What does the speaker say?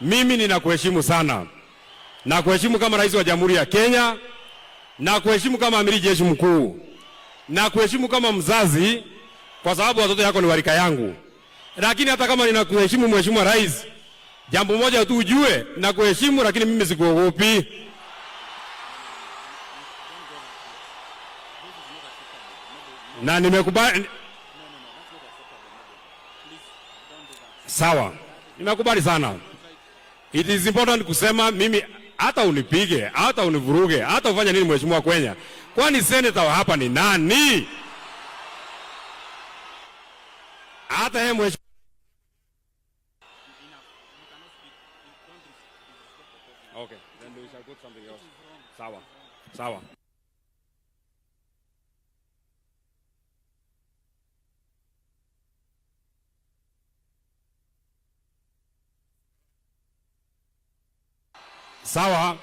Mimi ninakuheshimu sana, nakuheshimu kama rais wa Jamhuri ya Kenya, nakuheshimu kama amiri jeshi mkuu, nakuheshimu kama mzazi, kwa sababu watoto yako ni warika yangu. Lakini hata kama ninakuheshimu Mheshimiwa Rais, jambo moja tu ujue, nakuheshimu lakini mimi sikuogopi. Na nimekubali. Sawa, nimekubali sana. It is important kusema mimi hata unipige, hata univuruge, hata ufanye nini Mheshimiwa Kwenya. Kwani senator wa hapa ni nani? Hata yeye mheshimiwa. Okay, then we shall go to something else. Sawa. Sawa. Sawa.